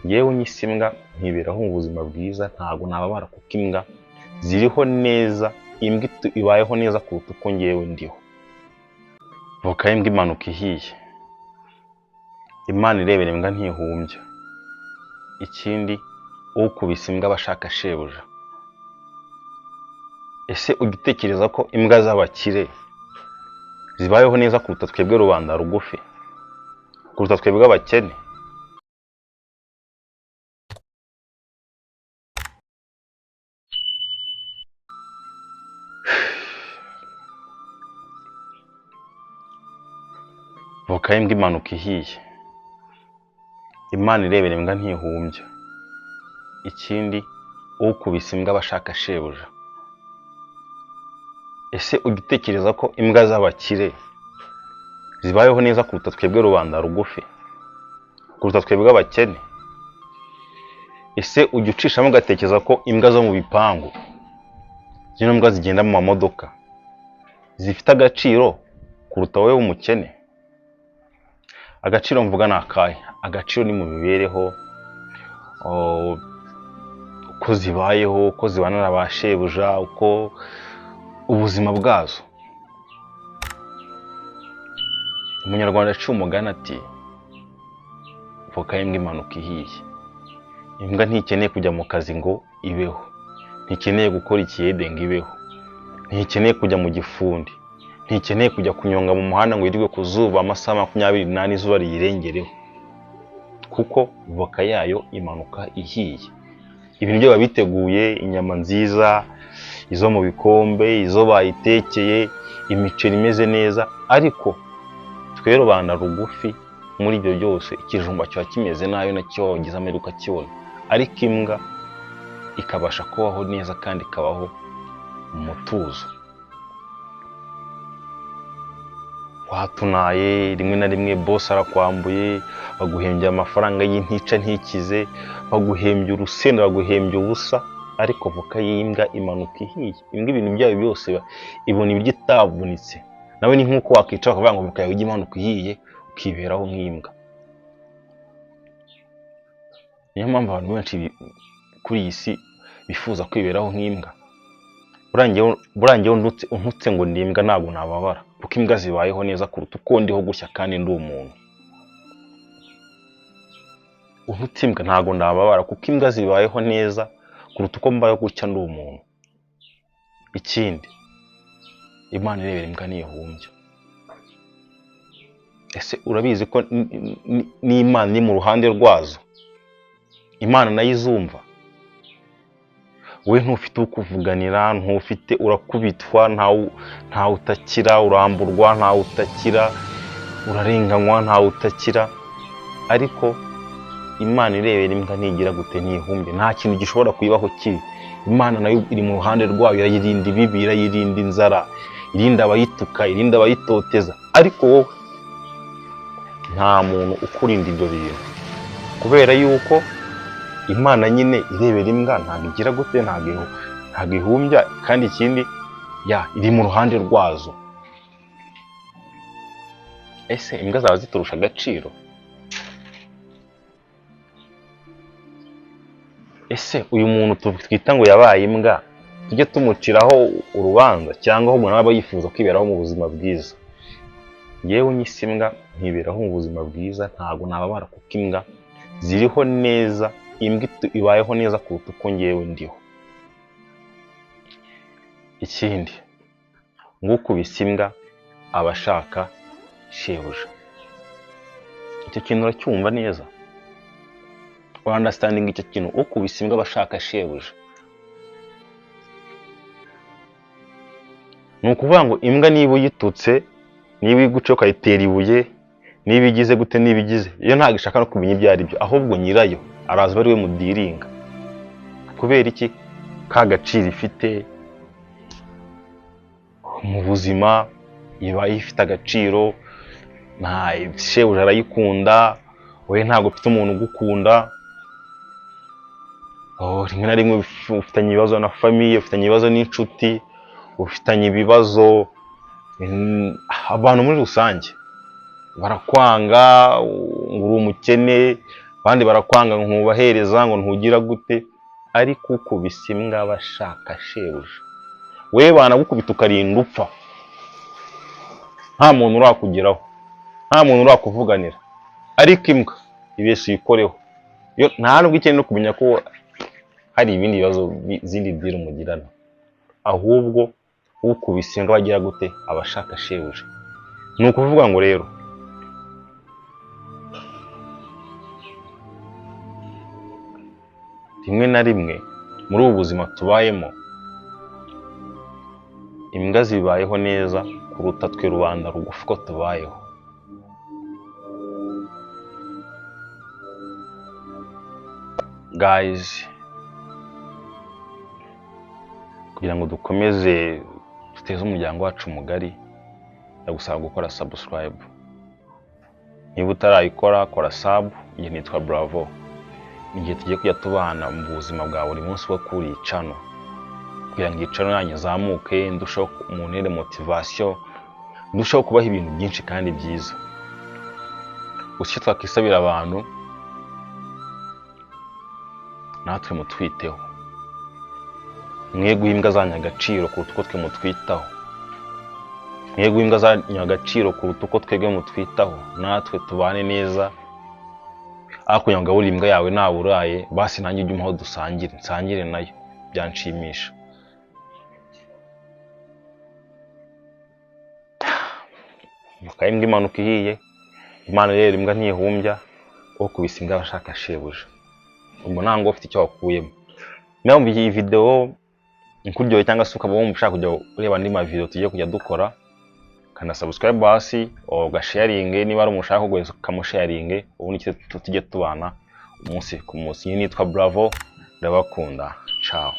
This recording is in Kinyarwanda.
Ngewe unyise imbwa nkiberaho mu buzima bwiza, ntabwo nababara kuko imbwa ziriho neza, imbwa ibayeho neza kuruta uko ngewe ndiho. Voka y'imbwa imanuka ihiye. Imana irebera imbwa ntihumbya. Ikindi, ukubise imbwa aba ashaka shebuja. Ese ujya utekereza ko imbwa z'abakire zibayeho neza kuruta twebwe rubanda rugufi, kuruta twebwe abakene? Voka y'imbwa imanuka ihiye. Imana irebera imbwa ntihumbya. Ikindi, ukubise imbwa aba ashaka shebuja. Ese ujya utekereza ko imbwa z'abakire zibayeho neza kuruta twebwe rubanda rugufi, kuruta twebwe abakene? Ese ujya ucishamo ugatekereza ko imbwa zo mu bipangu, zino mbwa zigenda mu mamodoka, zifite agaciro kuruta wowe w'umukene? Agaciro mvuga ni akahe? Agaciro ni mu mibereho, uko zibayeho, uko zibana na ba shebuja, uko ubuzima bwazo. Umunyarwanda aciye umugani ati voka y'imbwa imanuka ihiye. Imbwa ntikeneye kujya mu kazi ngo ibeho, ntikeneye gukora ikiyede ngo ibeho, ntikeneye kujya mu gifundi, ntikeneye kujya kunyonga mu muhanda ngo yirirwe ku zuba amasaha 24 izuba riyirengereho, kuko voka yayo imanuka ihiye. Ibintu byo babiteguye, inyama nziza, izo mu bikombe, izo bayitekeye, imiceri imeze neza, ariko twe rubanda rugufi muri ibyo byose ikijumba kiba kimeze nabi, nacyo wagize amahirwe ukakibona, ariko imbwa ikabasha kubaho neza kandi ikabaho mu mutuzo. Watunaye rimwe na rimwe boss arakwambuye, baguhembye amafaranga y'intica ntikize, baguhembye urusenda, baguhembye ubusa, ariko voka y'imbwa imanuka ihiye. Imbwa ibintu byayo byose ibona ibiryo itavunitse. Nawe ni nk'uko wakicara ukavuga ngo voka yawe ijye imanuka ihiye, ukiberaho nk'imbwa. Niyo mpamvu abantu benshi kuri iyi si bifuza kwiberaho nk'imbwa. Burangiye untutse ngo ndi imbwa ntabwo nababara, kuko imbwa zibayeho neza kuruta uko ndiho gutya kandi ndi umuntu. Untutse imbwa ntabwo nababara, kuko imbwa zibayeho neza kuruta uko mbayeho gutya ndi umuntu. Ikindi, Imana irebera imbwa ntihumbya. Ese urabizi ko n'Imana iri mu ruhande rwazo? Imana nayo izumva. We ntufite ukuvuganira, ntufite, urakubitwa, ntawe utakira, uramburwa, ntawe utakira, urarenganywa, ntawe utakira, ariko Imana irebera imbwa ntigira gute, ntihumbye. Nta kintu gishobora kuyibaho kibi. Imana nayo iri mu ruhande rwayo, irayirinda ibibi, irayirinda inzara, irinda abayituka, irinda abayitoteza, ariko wowe nta muntu ukurinda ibyo bintu, kubera yuko Imana nyine irebera imbwa ntabwo igira gute, ntabwo ihumbya, kandi ikindi ya iri mu ruhande rwazo. Ese imbwa zaba ziturusha agaciro? Ese uyu muntu twita ngo yabaye imbwa tujye tumuciraho urubanza, cyangwa ahubwo nawe aba yifuza kwiberaho mu buzima bwiza? Ngewe unyise imbwa nkiberaho mu buzima bwiza, ntabwo nababara kuko imbwa ziriho neza, imbwa ibayeho neza kuruta uko ngewe ndiho. Ikindi, ngukubise imbwa aba ashaka shebuja. Icyo kintu uracyumva neza? Understanding icyo kintu, ukubise imbwa aba ashaka shebuja. Ni ukuvuga ngo imbwa niba uyitutse, niba iguce ukayitera ibuye, niba igize gute, niba igize, iyo ntabwo ishaka no kumenya ibyo ari byo, ahubwo nyirayo araza ari we mudiringa. Kubera iki? Ka gaciro ifite mu buzima, iba ifite agaciro, nta shebuja arayikunda, we ntabwo ufite umuntu ugukunda. Rimwe na rimwe ufitanye ibibazo na famiye, ufitanye ibibazo n'inshuti, ufitanye ibibazo abantu muri rusange barakwanga, ngo uri umukene, Abandi barakwanga ngo ntubahereza, ngo ntugira gute, ariko ukubise imbwa aba ashaka shebuja. We banagukubita ukarinda upfa, nta muntu urakugeraho, nta muntu urakuvuganira, ariko imbwa ibesha uyikoreho. Yo nta nubwo ikeneye no kumenya ko hari ibindi bibazo, izindi deal mugirana, ahubwo ukubise imbwa agira gute? Aba ashaka shebuja. Ni ukuvuga ngo rero rimwe na rimwe muri ubu buzima tubayemo, imbwa zibayeho neza kuruta twe rubanda rugufi ko tubayeho. Guys, kugira ngo dukomeze duteze umuryango wacu mugari, ndagusaba gukora subscribe. Niba utarayikora, kora sub. Iyi nitwa Bravo. Igihe tugiye kujya tubana mu buzima bwa buri munsi bwo kuri iyi channel, kugira ngo iyi channel yanyu izamuke, ndusheho muntere motivation, ndusheho kubaha ibintu byinshi kandi byiza. Gusa icyo twakisabira abantu, natwe mutwiteho, mwe guha imbwa zanyu agaciro kuruta uko twe mutwitaho, mwe guha imbwa zanyu agaciro kuruta uko twebwe mutwitaho, natwe tubane neza. Aho kugira ngo ugaburire imbwa yawe nawe uraye, basi nanjye ujye umuha dusangire, nsangire nayo, byanshimisha. Mukaye imbwa imanuka ihiye, Imana rero imbwa ntihumbya, ukubise imbwa abashaka shebuja. Ubwo ntabwo ufite icyo wakuyemo. Niba wumva iyi video ikuryoheye cyangwa se ukaba wumva ushaka kujya ureba andi ma video tugiye kujya dukora, kanda subscribe hasi, ugasharinge, niba ari umuntu ushaka kuguhereza ukamusharinge, ubundi tujye tubana umunsi ku munsi. Nitwa Bravo, ndabakunda, ciao.